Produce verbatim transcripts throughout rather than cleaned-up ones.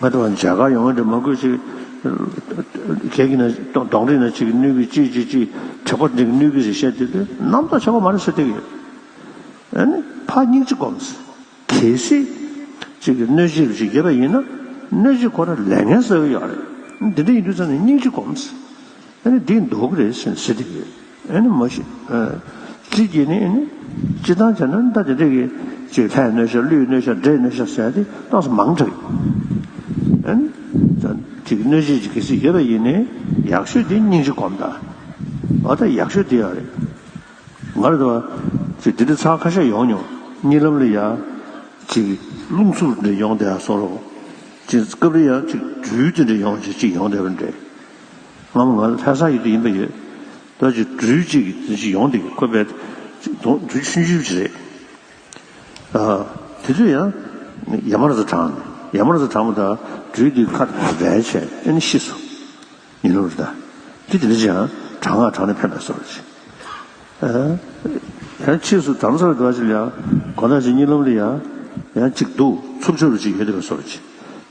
ང་ཚོ་མཇལ་ཁ་ཡོང་བ་འདྲ་མང་པོ་ཞིག་གེགས་ཀྱི་ན་གདོང་རིས་ན་ཅིག་གནོད་ཀྱི་ཅིག་ཅིག་ཅིག་དྲེག་པ་འདྲ་གནོད་ཀྱི་རེད་བཤད་དེ་དུས་རྣམ་རྟོག་ཆགས་པ་མ་རེད་ཟེར་བསྡད་ཀྱི་ཡོད། ཨ་ནི་ཕར་སྙིང་རྗེ་སྒོམ། གལ་སྲིད་ཅིག་གི་གནོད་བྱེད་ཅིག་ཡོད་པ་ཡིན་ན་གནོད་བྱེད་ཁོ་རང་ལས་ངན་བསགས་ཀྱི་ཡོད་རེད། འདི་འདྲ་ཡིན་དུས་ཙང་ནས་སྙིང་རྗེ་སྒོམ། ཨ་ནི་འདིས་འདུག་གི་རེད་ཟེར་ཟེར་དེ་ཡོད། ཨ་ནི་མ་གཞི་ཨ་ཅི་བྱས་ནས་ཨ་ནི་སྤྱི་བཏང་བྱས་ན་ད་དེ་འདྲས་ཀྱི་ཅིག་ལྷའི་གནོད་ཤག་ཀླུའི་གནོད་ཤག་འདྲེའི་གནོད་ཤག་ཟེར་ཡ་དེ་ཏོག་ཙམ་མང་དྲགས་ཡོད། ཨ་ནི་ད་ཅིག་གནོད་བྱེད་ཅིག་གལ་སྲིད་ཡོད་པ་ཡིན་ནའི་ཡག་ཤོས་དེ་སྙིང་རྗེ་སྒོམ་ད། འོ་ད་ཡག་ཤོས་དེ་ཡོད་རེད། ང་རེད་དོ། ཅིག་འདི་འདྲ་ཚར་ཁ་ཤས་ཡོང་མྱོང་། གཉིད་ལམ་ལ་ཡ། ཅིག་རླུང་འཚུབ་འདྲ་ཡོང་བསྡད་ཡ་བཟོ་འདྲ། ཅིག་སྐབས་རེ་ཡ་ཅིག་སྦྲུལ་དེ་འདྲ་ཡོང་ཅིག་ཅིག་ཡོང་བསྡད་པ་འདྲ། སྔ་མོ་ང་ལྷ་ས་ཡོད་དུས་ཡིན་པ་ཡོད། ད་ཅིག་སྦྲུལ་ཅིག་དེ་ཅིག་ཡོང་བསྡད་ཀྱི་ཁོ་པས་ཅིག་དོན་དུས་ཆུང་ཆུང་ཅིག་རེད། ཨ། དེ་དུས་ཡང་ཡ་མ་ར་ཙ་དྲངས་ནས་ཡ་མ་ར་ཙ་དྲངས་པ་དང་སྦྲུལ་དེ་ཁ་དང་རལ་བྱས་ཨེ་ནི་ཤི་སོང་། ཉིན་ལོ་རེ་ད། དེ་དེ་འདྲ་ཅིག་ཡང་གྲང་ངར་གྲང་ནས་ཕན་པའི་བཟོ་འདྲ་ཅིག་ཨ། ཡང་ཕྱིས་སུ་དྷ་རམ་ས་ལ་འགྲོ་བ་ཅིག་ལ་ཡང་དགོང་དག་ཅིག་གཉིད་ལམ་ལ་ཡང་ཡང་ཅིག་འདུག་འཚུབ་ཆུབ་རེ་ཅིག་ཡོད་བསྡད་པའི་བཟོ་འདྲ་ཅིག་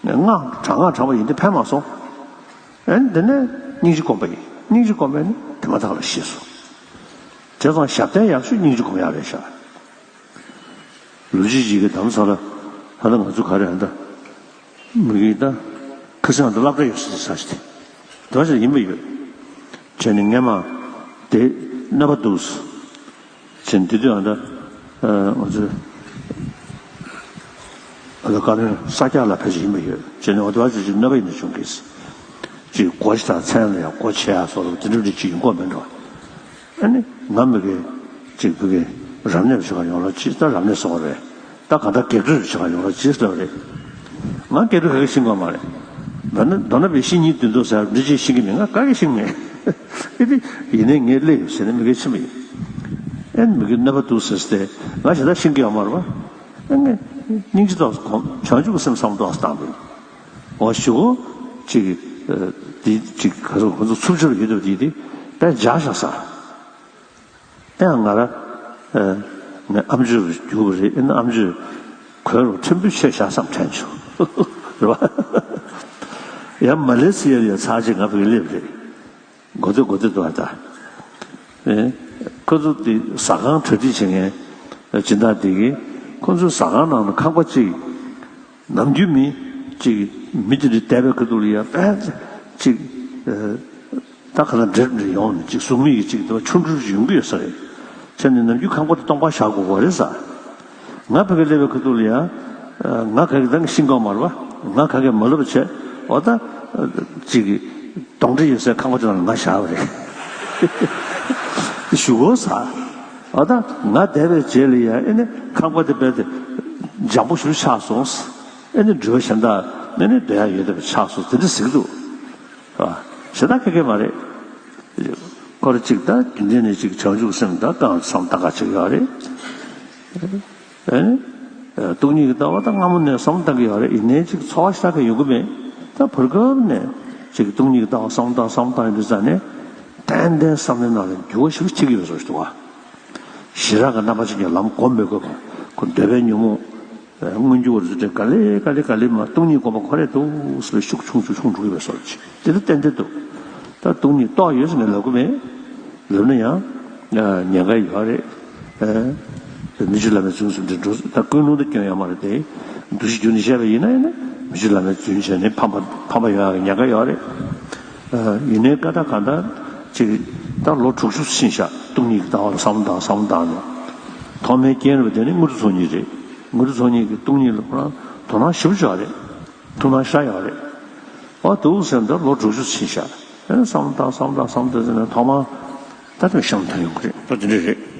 ངས་ང་གྲང་ངར་གྲང་བ་ཡིན་དེ་ཕན་མ་སོང་། ཨ་ནི་དེ་ནས་སྙིང་རྗེ་སྒོམ་པ་ཡིན། སྙིང་རྗེ་སྒོམ་པས་ནི་དེ་མ་ཐག་ལ་ཤེས་སོང་། བྱས་ཙང་ཞབས་བརྟན་ཡག་ཤོས་སྙིང་རྗེ་སྒོམ་ཡག་རེད་ཤག་ལོ་གཅིག་གཅིག་གི་དམ་ས་ལ་ཧ་ལ་ང་ཚོ་ག་རེ་ཨ་འདྲ། མི་གིས་ད་ཁ་སང་ད་སློབ་གྲྭ་ཡོད་ས་ས་ཞིག་དེ་འདྲ་ཞིག་ཡིན་པ་ཡོད། བྱས་ནས་སྔས་མ་དེ་གནོད་པ་འདུག་ཟེར་འདི་དུས་ཨ་འདྲ། ང་ཚོ་ཨ་ད་བཀའ་བློན་ས་སྐྱ་ལ་ཕེབས་ཤིག་ཡིན་པ་ཡོད། བྱས་ནས་འོ་དེ་བ་ཅིག་ཅིག་གནོད་པ་ཡིན་ན་བྱུང་གི་ཟེར། ཅིག་སྒོ་ཞིག་དང་མཚན་ལ་ཡང་སྒོ་ཕྱེ་ཡ་སོགས་ལ་དེ་འདྲ་འདྲ་ཅིག་ཡོང་གི་མེད་འགྲོ། ཨ་ནི་ང་མི་གི་ཅིག་བུ་གི་རབ་གནས་བྱེད་ག་ཡོང་རོགས་གྱིས། ད་རབ་གནས་སོང་བ་རེད། ད་གང་ལྟར་རྒྱག་སྤྲོད་བྱེད་ག་ཡོང་རོགས་གྱིས་ལབ་རེད། ང་རྒྱག་སྤྲོད་ག་གེ་ཤེས་ཀྱི་ཡོད་མ་རེད། མདོར་ན་མདོར་ན་བའི་ཤིང་གཉིས་བདུན་ཐོག་ཟེར་འདི་ཅིག་ཤེས་ཀྱི་མེད། ང་ག་གེ་ཤེས་ཀྱི་མེད། ཨེ་དེ་ཡིན་ནའི་ངས་སླེབས་ཡོད་ཟེར་ནས་མི་གེ་ཕྱིན་པ་ཡིན། ཨེ་མི་གེ་གནོད་པ་འདུག་ཟེར་ཏེ་ང་ཞེ་དྲག་ཤེས་ཀྱི་ཡོད་མ་རེད་པ། ཨེ་ངས་སྙིང་རྗེ་ཏོག་ཙམ་གོམས། བྱང་ཆུབ་ཀྱི་སེམས་བསམ་བློ་ཏོག་ཙམ་བཏང་པ་ཡིན། འོ་ཞུ་གོ་ཅིག་ཨ་དེ་ཅིག་ག་ཚོད་ཁོ་ཚོ་འཚུབ་ཆུར་ཡོད་འདུག་དེ་དེ་དཔེ་འཇགས་བཞག་ས། ཨེ་ང་ར་ཨ་ངའི་ཨམ་ཆོས་རྒྱུགས་པ་རེད། ཨེ་ན་ཨམ་ཆོས་གོས་རུ་ཕྲན་བུ་ཆད་བཞག་བསམ་དྲན་བྱུང་། རེད་པ། ཡང་མ་ལེ་སི་ཡར་ཡར་ཚར་རྗེས་ང་བོད་སླེབས་རེད། མགོ་ཚོད་མགོ་ཚོད་འདུག་ཨ་ད། ཨེ་ཁོ་ཚོ་དེ་ཟ་ཁང་གྲ་སྒྲིག་བྱེད་མཁན་སྦྱིན་བདག་དེ་གིས་ཁོ་ཚོའི་ཟ་ཁང་ནང་ལ་ཁང་པ་གཅིག་ནམ་རྒྱུན་མི་གཅིག་མི་དེ་འདྲ་བསྡད་པའི་ཁ་ཐུག་ལ་ཡ་དཔེ་གཅིག་ཨ་ད་ག་ལ་འདྲེ་འདྲ་ཡོང་ནས་གཅིག་གཟུགས་མེད་ཀྱི་གཅིག་དེ་ཆུང་ཆུང་ཅིག་ཡོང་གི་ཡོད་ས་རེད། བྱས་ནས་ནམ་རྒྱུན་ཁང་པ་དེ་སྟོང་པ་བཞག་དགོས་པ་རེད་ས། ང་ཕ་གིར་སླེབས་པའི་ཁ་ཐུག་ལ་ཡ། ང་ག་གེ་ད་ཤེས་ཀྱི་ཡོད་མ་རེད་པ། ང་ག་གེ་མ་ལབ་པ་བྱས། འོ་ད། ཅིག་གདོན་འདྲེ་ཡོད་སའི་ཁང་པ་དེ་ནང་ལ་ང་བཞག་པ་རེད། ཞུ་གོ་ས། འོ་ད་ང་བསྡད་པའི་རྗེས་ལ་ཡ་ཨེ་ནི་ཁང་པ་དེ་རྦད་དེ་འཇམ་པོ་ཞེ་པོ་ཆགས་སོང་། ཨེ་ནི་འགྲུལ་པ་གཞན་དག་ཨེ་ནི་སྡོད་ཡ་ཡོད་བསྡད་པ་ཆགས་སོང་དེ་འདྲ་ཟེར་གྱི་འདུག་ཨ། ཞེ་དྲག་ག་གེ་མ་རེད། ཁོ་ར་གཅིག་ད་རྒྱུན་ལྡན་ནས་གཅིག་བྱང་ཆུབ་སེམས་ད་གང་བསམ་བཏང་ག་བྱེད་ཀྱི་ཡོད་རེད། ཨེ། སྟོང་ཉིད་ཀྱི་ལྟ་བ་ད་སྔ་མོ་ནས་བསམ་བཏང་གི་ཡོད་རེད། ཡིན་ནའི་གཅིག་ཚོར་བ་ཞེ་དྲག་གི་ཡོང་གི་མེད། ད་བར་སྐབས་ནས་གཅིག་སྟོང་ཉིད་ཀྱི་ལྟ་བ་བསམ་བཏང་བསམ་བཏང་ཡོང་དུས་ཙང་ནས་ཏན་ཏན་བསམ་བློའི་ནང་ལ་འགྱུར་བ་ཞིག་ཕྱིན་གྱི་ཡོད་བཟོ་ཞིག་འདུག་ག་ཞེ་དྲག་གི་རྣམ་པ་ཅན་གྱི་ལམ་སྒོམ་མི་དགོས་པ། ཁོ་འདོད་པའི་ཉོན་མོངས། མངོན་གྱུར་བ་རེད་ཟེར་ག་ལེ་ག་ལེ་ག་ལེ་མ་སྟོང་ཉིད་སྒོམ་པ་ཁོ་རེ་འདུག་ཟེར་བའི་ཤུགས་ཆུང་ཆུང་ཆུང་འགྲོ་གི་བའི་བཟོ་ཅིག་དེ་ལ་ཏན་ཏན་འདུག་ད་སྟོང་ཉིད་རྟོགས་ཡོད་ཟེར་ནས་ལབ་གི་མེད། ལབ་ན་ཡང་ཉེན་ཁ་ཡོད་རེད། མི་ཆོས་བླ་མའི་རྫུན་གསུམ་དེ་འགྲོ་ད་ཀུན་སློང་དུ་སྐྱོན་ཡོད་མ་རེད་དེ། འདུ་ཤེས་བསྒྱུར་ནས་བཤད་པ་ཡིན་ན་ཡིན་ན་མི་ཆོས་བླ་མའི་རྫུན་བྱས་ནས་ཕམ་པ་ཕམ་པ་ཡོང་ཡག་གི་ཉེན་ཁ་ཡོད་རེད། ཡིན་ནའི་ཀ་ད་གང་ལྟར་ཅིག་ད་ལོ་དྲུག་ཅུ་ཕྱིན་ཤག་སྟོང་ཉིད་ཀྱི་ལྟ་བ་ལ་བསམ་བློ་བཏང་བསམ་བློ་བཏང་ནས། ཐོག་མའི་རྐྱེན་རེད་པ་དེ་ནི་དངོས་གྲུབ་ཚོགས་གཉིས་རེད། དངོས་གྲུབ་ཚོགས་གཉིས་ཀྱིས་སྟོང་ཉིད་ལ་ཁོ་རང་དོ་སྣང་ཞེ་པོ་ཅིག་ཡོད་རེད། ཐུགས་སྣང་ཤ་ཡོད་རེད། ཨོ་འདུག་ཟེར་ནས་ད་ལོ་དྲུག་ཅུ་ཕྱིན་ཤག་ཨེ་བསམ་བློ་བཏང་བསམ་བློ་བཏང་བསམ་བློ་བཏང་ཟེར་ནས་ཐོག་མར་ད་དུང་ཤམ་ཐོན་ཡོང་གི་རེད། ད་དེ་འདྲ་རེད།